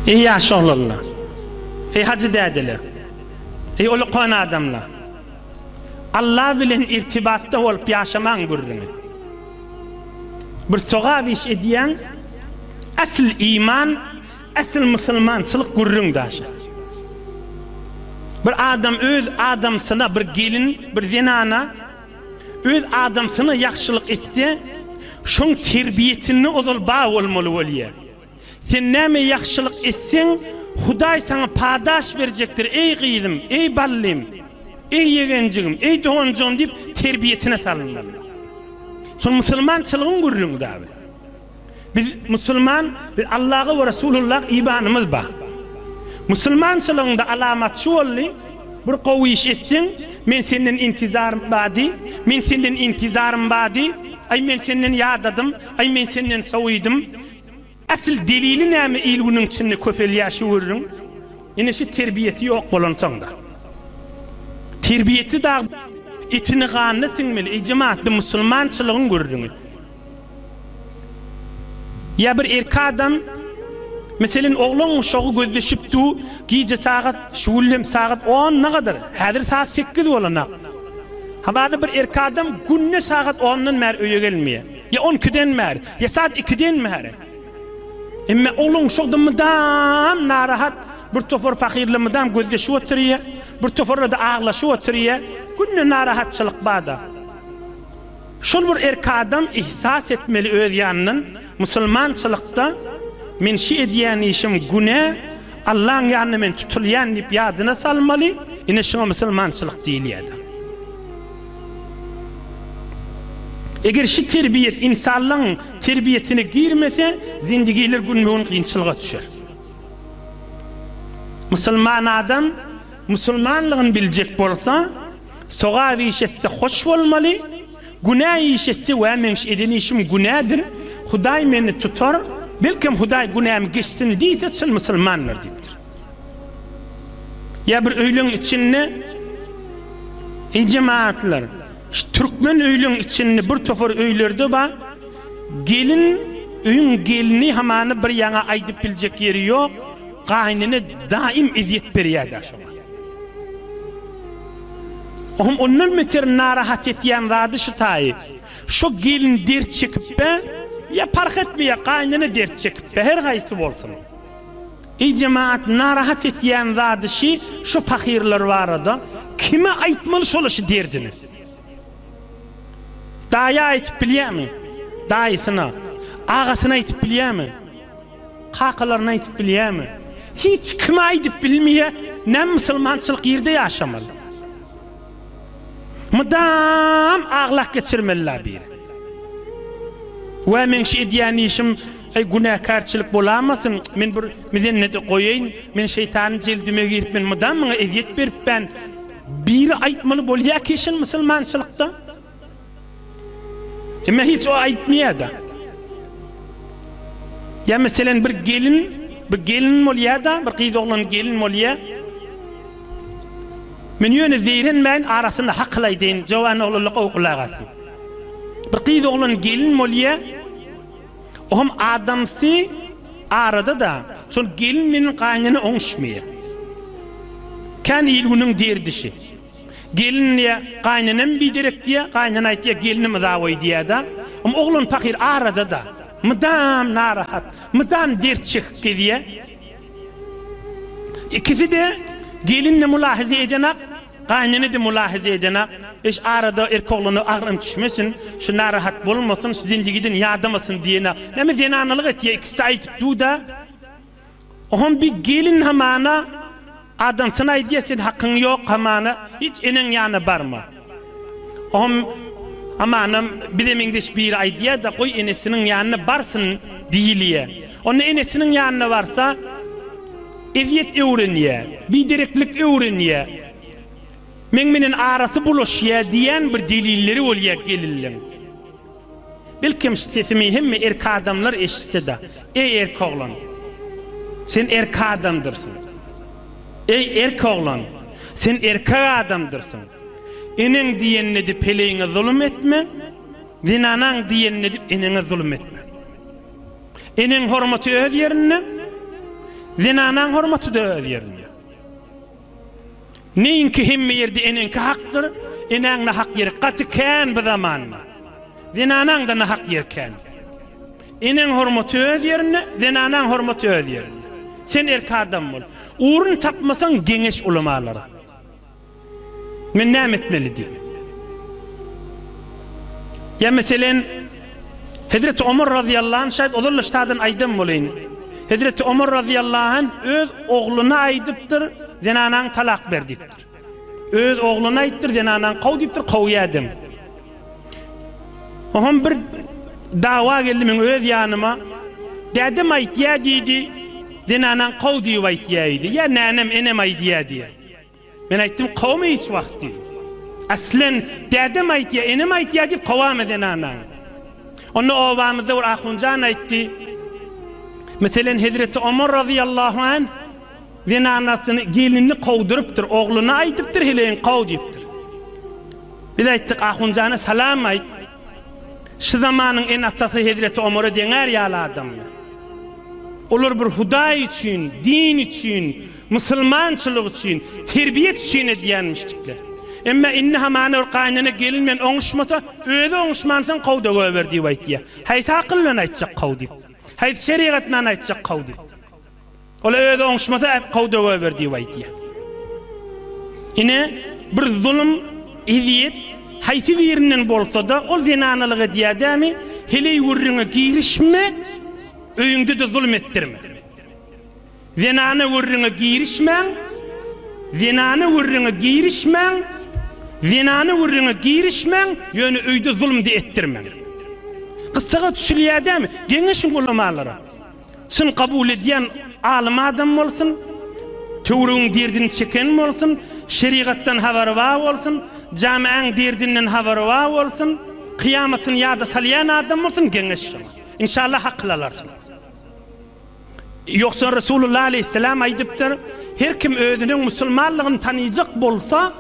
Eý ýaş oglanlar! Eý hajy dädeler! Eý uly-kon adamlar! Alla bilen irtibatda bolup ýaşamaň gürrüňi. Bir sogap iş edýäň, asl iman, asl musulmançylyk gürrüň daşy. Bir adam öz adamsyna, bir gelin, bir zenana Öz adamsyna ýagşylyk etse, şoň terbiýetinde ozal bar bolmaly bolýar. Sen näme ýagşylyk etseň, Hudaý saňa padaş berjekdir, eý gyzym, eý ballym, eý ýegenjigim, eý doganjygym diýip terbiýetine salynmaly. Şol musulmançylygyň gürrüňi dagy. Biz musulman, biz Allaga we Resulullah imanymyz bar. Musulmançylygyňda alamat şu boldy, bir gowy iş etseň, men senden intizarym bardy, men senden intizarym bardy, aý men senden ýadadym, aý men senden sowydym. Asyl delili näme il-günüň içinde köpelýär şu gürrüň? Ine şu terbiýesi ýok bolansoňda. Terbiýesi dag etini ganyna siňmeli, eý jemaat bu musulmançylygyň gürrüňi. Ýa bir erki adam, meselen, oglan uşagy gözleşip du, gije sagat, şu günlem sagat on nagadyr, häzir sagat sekiz bolanak. Hamana bir erki adam günde sagat ondan bäri öýe gelmeýär. Ýa on ikiden bäri, ýa sagat ikiden bäri. Emme oglan uşak-da mydam narahat, bir topar pahyrlar mydam gözleşip oturýar, bir toparlar-da aglaşyp oturýar. Günde narahatçylyk bar-da. Şol bir erk adam ihsas etmeli öz ýanyndan, musulmançylykda men şi edýän işim günä, Allaň ýanynda men tutulýan diýip ýadyna salmaly, ine şuňa musulmançylyk diýilýärdi. Eger şi terbiýet insanlaň terbiýetine girmese, zindigiler günbe-gün kynçylyga düşer. Musulman adam musulmanlygyny biljek bolsa, Sogap iş etse hoş bolmaly, günä iş etse wä meň şu eden işim günädir, Hudaý meni tutar, belkem Hudaý günämi geçsin diýse çyn musulmandyr diýipdir. Ýa bir öýleň içinde Eý jemagatlar, şu türkmen öýleň içinde bir topar öýlerde bar, gelin öýüň gelni hamany bir ýaňa aýdyp biljek ýeri ýok, gaýnene daim ezýet berýär-dä şoňa. Ohm ondan beter narahat etýän zady şu taýy. Şo gelin dert çekipbe, ýa parh etmeýär, gaýynene dert çekipbe, her haýsy bolsun. Eý jemaat narahat etýän zady şi, şo pahyrlar barada kime aýtmaly şola şi derdini. Daýa aýtyp bilýämi? Daýysyna. Agasyna aýtyp bilýämi? Kakalaryna aýtyp bilýärmi? Hiç kime aýdyp bilmeýär, näme musulmançylyk ýerde ýaşamaly? Mydam aglap geçirmeli-la biri. Wä meň şu edýän işim eý günäkärçilik bolamasyn, men bir mizennede goýaýyn, men şeýtanyň jeldime girip men mydam muňa ezýet beripbän. Biri aýtmaly bolýa ki şun musulmançylykda? Emma hiç o aýtmaýar-da. Ýa meselen bir gelin, bir gelin bolýar-da, bir gyz oglan gelin bolýar. Men ýöne zeýrenmäýin, arasynda hakyl aýdaýyn, jowan oglanlar gowy gulak asyn. Bir gyz oglan gelin bolýar. Ohm adamsy arada-da, şol gelin meniň gaýynene oňuşmaýar. Kän il-günüň derdişi. Gelin diýýär, gaýynenem biderek diýýär, gaýynene aýtýar, gelnim yzaboý diýýär-de. Om oglan pahyr arada-da, mydam narahat, mydam dert çekip gezýär. Ikisi-de gelin-de mulahaza edenak, gaýynene-de mulahaza edenak. Eş arada erk oglana agram düşmesin, şu narahat bolmasyn, şu zindigiden ýadamasyn diýenak. Näme zenanalyk etýär, ikisi-de aýdyp dur-da. Ohm bir gelin hamana adamsyna aýdýar sen hakyň ýok hamana hiç eneň ýanyna barma. Ohm hamana bize meňzeş biri aýdýar-da goý enesiniň ýanyna barsyn diýilýär. Onda enesiniň ýanyna barsa ezýet öwrenýär, bidereklik öwrenýär. Meň menen arasy bulaşýar diýen bir delilleri bolýar gelinleň. Belkem şu sesimi hemme erk adamlar eşitse-de, Eý erk oglan! Sen erk adamdyrsyň. Eý erk oglan! Sen erkek adamdyrsyň. Eneň diýenini edip heleýiňe zulum etme, zenanaň diýenini edip eneňe zulum etme. Eneň hormaty öz ýerinde, zenanaň hormaty-da öz ýerinde. Neýinki hemme ýerde eneňki hakdyr, enäň nahak ýeri gaty kän bu zamanda. Zenanaň-da nahak ýeri kän. Eneň hormaty öz ýerinde, zenanaň hormaty öz ýerinde. Sen erk adam bol. Urun tapmasaň geňeş ulamalara. Men näme etmeli diýip. Ýa meselen, Hezreti Omar razyýallahu anh şaýt ozal-da ştadan aýdan bolaýyn. Hezreti Omar razyýallahu anh öz ogluna aýdypdyr, zenanaňy talak ber diýipdir. Öz ogluna aýtdyr, zenanaňy kow diýipdir, kowýadam. Oňam bir dawa geldi meň öz ýanyma. Dädem aýtýa diýdi, zenanaňy kow diýip aýtýa diýdi. Ýa nänem, enem aýdýa diýýär. Men aýtdym, kowma hiç wagt diýdim. Aslen, dädem aýtýa, enem aýtýa diýip kowama zenanaňy. Onda obamyzda bir ahunjan aýtdy, Meselen, Hezreti Omar razyýallahu anh zenanasyny, gelinini kowdurypdyr, ogluna aýdypdyr, heleýiňi kow diýipdir. Biz aýtdyk, ahunjana salam aýt. Şu zamanyň ene-atasy Hezreti Omara deňär ýaly adamlar. Olar bir Hudaý üçin, din üçin, musulmançylyk üçin, terbiýet üçin edýänmişdikler. Emma indi hamana bir gaýynene gelin bilen oňuşmasa, özi oňuşmansoň kow-da goýber diýip aýtýar. Haýsy akyl bilen aýtjak kow diýip? Haýsy şerigat bilen aýtjak kow diýip? Ol özi oňuşmasa kow-da goýber diýip aýtýar. Ine, bir zulum, ezýet haýsy birinden bolsa-da, ol zenanalyk edýär dämi? Heleý gürrüňe girişme, öýüňde-de zulum etdirme. Zenana gürrüňe girişmäň, zenana gürrüňe girişmäň, zenana gürrüňe girişmäň, ýöne öýde zulum-da etdirmäň. Gyssaga düşülýär dämi? Geňeşiň ulamalara. Çyn kabul edýän alym adam bolsun, töweregiň derdini çeken bolsun, şerigatdan habary bar bolsun, jamiäň derdinden habary bar bolsun, kyýamatyny ýada salýan adam bolsun, geňeş şoňa. Inşallah hakyl alarsyň. Ýogsa Resulullah aleýhissalam aýdypdyr, Her kim özüniň musulmanlygyny tanyjak bolsa,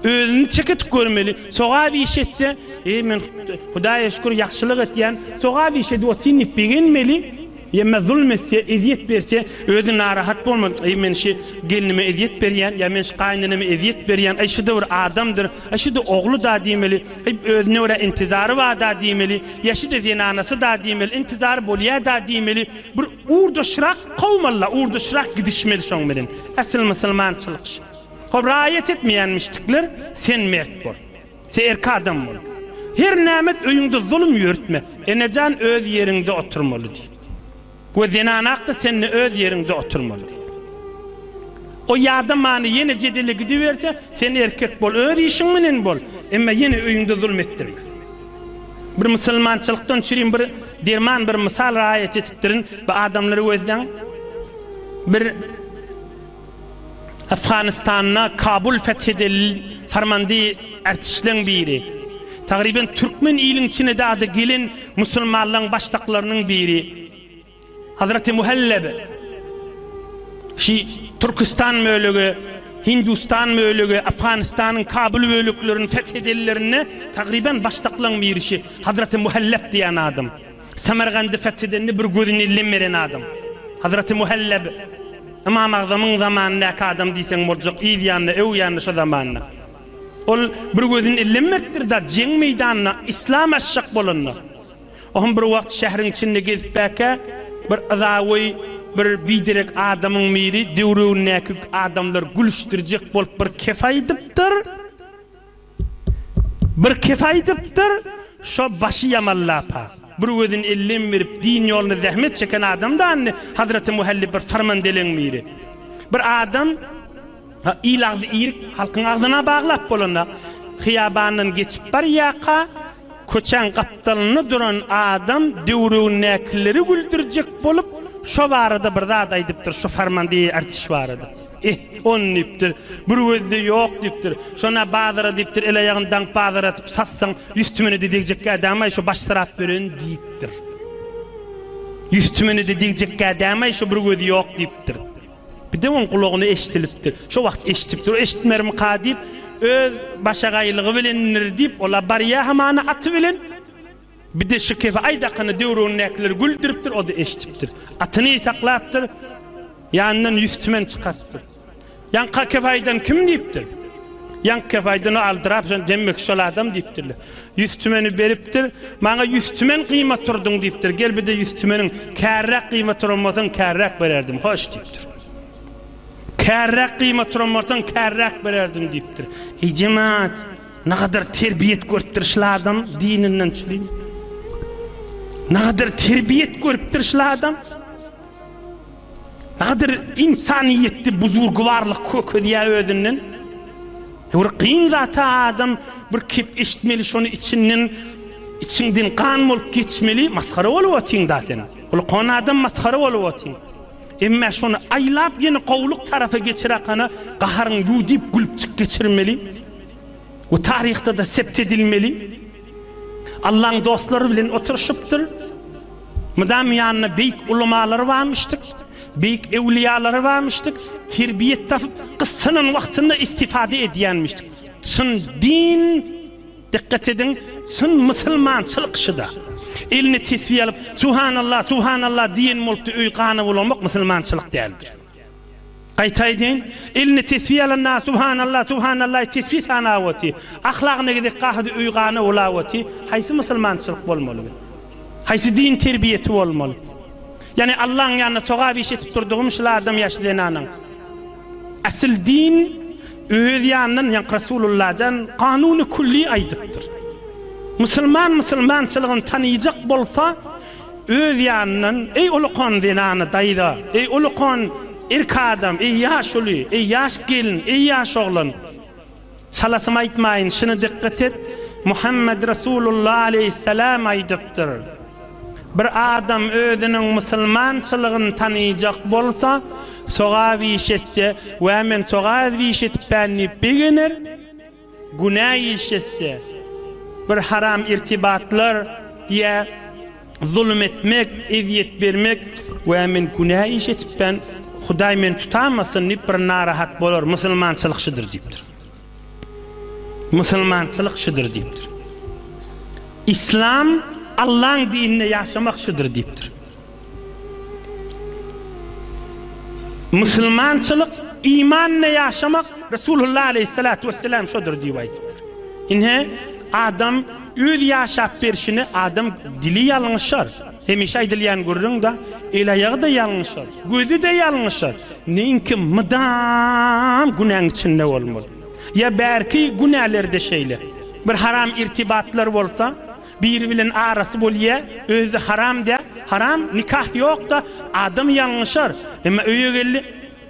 özüni çekitip görmeli. Sogap iş etse, Eý, men Hudaýa şükür ýagşylyk etýän, sogap iş edip otyryn diýip begenmeli. Ýa zulm etse, ezýet berse, özi narahat bolmaly. Eý, men şi gelnime ezýet berýän, ýa men şi gaýyneneme ezýet berýän, eý, şi-de bir adamdyr, eý, şi-de ogly-da diýmeli, eý, özüne görä intizary bar-da diýmeli, ýa şi-de zenanasy-da diýmeli, intizary bolýa-da diýmeli. Bir ugurdaşrak kowmaly-da, ugurdaşrak gidişmeli şoň bilen. Asyl musulmançylyk şi. Hop, raýat etmeýänmişdikler, sen mert bol. Sen erk adam bol. Her näme et öýüňde zulum ýörtme. Enejan öz ýeriňde oturmaly diý. We zenanak-da sende öz ýeriňde oturmaly diý. O ýadamany ýene jedele gidiberse, sen erkek bol, öz işiň bilen bol, emma ýene öýüňde zulum etdirme. Bir musulmançylykdan çürim bir derman bir mysal raýat etipdirin, bu adamlary gözläň. Bir Afganystanda Kabul feth edil farmandy ärtişleň biri. Tagryban türkmen iliň içine dady gelen musulmanlaň başdaklarynyň biri. Hazreti Muhelleb şi Türkistan bölegi, Hindustan bölegi, Afganystanyň Kabul böleklerini feth edenlerinde tagryban başdaklaň biri şi Hazreti Muhelleb diýen adam. Samargandy feth edende bir gözüni elden beren adam. Hazreti Muhelleb Ymam Agzamyň zamanyndaky adam diýseň boljak, yz ýanynda, öw ýanynda şo zamanda. Ol bir gözüni elden beripdir-da, jeň meýdanynda yslam açjak bolanda. Ohm bir wagt şäheriň içinde gezipbäkä, bir yzagoý, bir biderek adamyň biri döwregindäki adamlary gülüşdirjek bolup bir kef aýdypdyr. Bir kef aýdypdyr, şo başy ýamallap-ha. Bir gözüni elden berip, din ýolunda zähmet çeken adam-da indi Hazreti Muhellip bir sarmandeleň biri. Bir adam, ha, il agzy irik, halkyň agzyna baglap bolanda, hyýabandan geçip barýarka, köçäň gapdalynda duran adam döwregindäkileri güldürjek bolup, şo barada bir zat aýdypdyr, şo farmandeýi ärtiş barada. Eh, ony diýipdir, bir gözde ýok diýipdir. Şona bazara diýipdir, el-aýagyny daňyp bazara atyp satsaň, ýüz tümene-de degjekkä däm-aý şo başsyrap ýören diýipdir. Ýüz tümene-de degjekkä däm-aý şo bir gözi ýok diýipdir. Bir-de oň gulagyna eşdilipdir. Şo wagt eşdipdir. O eşitmermika diýip, öz başagaýlygy bilendir diýip, ol-a barýa hamana aty bilen. Bir-de şu kefe aýdakany döwründäkileri güldüripdir, o-da eşidipdir. Atyny saklapdyr, ýanyndan 100 tümen çykarypdyr. Ýaňky kefe aýdan kim diýipdir. Ýaňky kefe aýdan o aldyrap şol demek şol adam diýipdirler. 100 tümeni beripdir. Maňa 100 tümen gyýmat turduň diýipdir. Gel bir-de 100 tümeniň kärräk gyýmat turan bolsaň kärräk bererdim. Hoş diýipdir. Kärräk gyýmat turan bolsaň kärräk bererdim diýipdir. Eý jemaat, nagadar terbiýet görüpdir şul adam dininden çülim. Nagadar terbiýet görüpdir şul adam. Nagadar insaniýetde buzurgybarlyk kökezýär özünden. Bir kyn zata adam bir kep eşitmeli şony içinden içiňden gan bolup geçmeli masgara bolup otyň da sen. Ulkan adam masgara bolup otyň. Emmä şony aýlap ýene gowulyk tarapa geçirakana gaharyň ýuwdyp gülüpjik geçirmeli. We taryhda-da sept edilmeli. Allaň dostlary bilen oturyşypdyr. Mydam ýanynda beýik ulamalary barmyşdyk, beýik öwlüýalary barmyşdyk, terbiýet tapyp, gyssanan wagtynda istifade edýänmişdik. Çyn din, dikgat ediň, çyn musulmançylyk şuda. Eline tesbih alyp, Subhanallah, Subhanallah diýen bolupdy öý gana bulamak musulmançylyk däldir. Gaýta aýdaýyn, eline tesbih alanda Subhanallah, Subhanallah tesbih sanap oty, ahlagyna gezek gahady öý gana bulap oty, haýsy musulmançylyk bolmaly bu? Haýsy din terbiýesi bolmaly? Ýagny Allaň ýanynda sogap iş etip durdugym şul adam ýa şu zenanyň. Asyl din öz ýanyndan ýaňky Rasulullajan kanuny külli aýdypdyr. Musulman musulmançylygyny tanyjak bolsa Öz ýanyndan, Eý ulukan zenana, daýza! Eý ulukan erk adam! Eý ýaşuly! Eý ýaş gelin! Eý ýaş oglan! Çalasym aýtmaýyn, şuny dykgat et, Muhammet Resulullah aleýhissalam aýdypdyr, Bir adam özüniň musulmançylygyny tanyjak bolsa, sogap iş etse, Wä men sogap iş etipän diýip begener, Günä iş etse, bir haram irtibatlar ýa zulum etmek, ezýet bermek, Wä men günä iş etipmen, Hudaý meni tutamasyn diýip bir narahat bolar, musulmançylyk şudur diýipdir. Musulmançylyk şudur diýipdir. Islam Allaň dininde ýaşamak şudur diýipdir. Musulmançylyk imanla ýaşamak Resulullah aleýhissalatu wesselam şodur diýip aýdypdyr. Ine, adam öz ýaşap berşine adam dili ýalňyşar. Hemişe aýdylýan gürrüň-da, el-aýagy-da ýalňyşar, gözi-de ýalňyşar. Neňki mydam günäň içinde bolmaly. Ýa bärki günäler-de şeýle. Bir haram irtibatlar bolsa, Biri bilen arasy bolýa, özi haram dä, haram, nikah ýok-da, adam ýalňyşar, emma öýe geldi,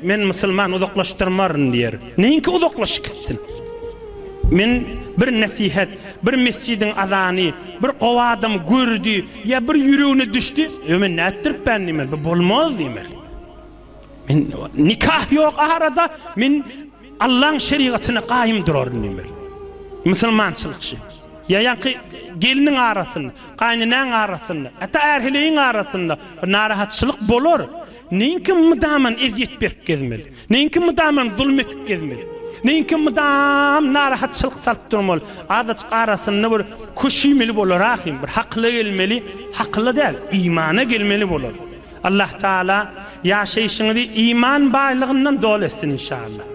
men musulman uzaklaşdyrmaryn diýer. Neňki uzaklaşyp gitsin? Men bir nesihat, bir mesjidiň azany, bir gowy adam gördi, ýa bir ýüregine düşdi, ýo men nätdiripän diýmeli, bu bolmaz diýmeli. Men nikah ýok arada, men Allaň şerigatyna gaýym duraryn diýmeli. Musulmançylyk şu. Ýa ýaňky gelniň arasynda, gaýynenäň arasynda, hatda är-heleýiň arasynda bir narahatçylyk bolar. Neňki mydaman ezýet berip gezmeli? Neňki mydaman zulum edip gezmeli? Neňki mydam narahatçylyk salyp durmaly? Azajyk arasynda bir köşümeli bolar ahym, bir hakyla gelmeli, hakyla däl, imana gelmeli bolar. Allah Taala ýaşaýşyňyzy iman baýlygyndan doly etsin inşallah.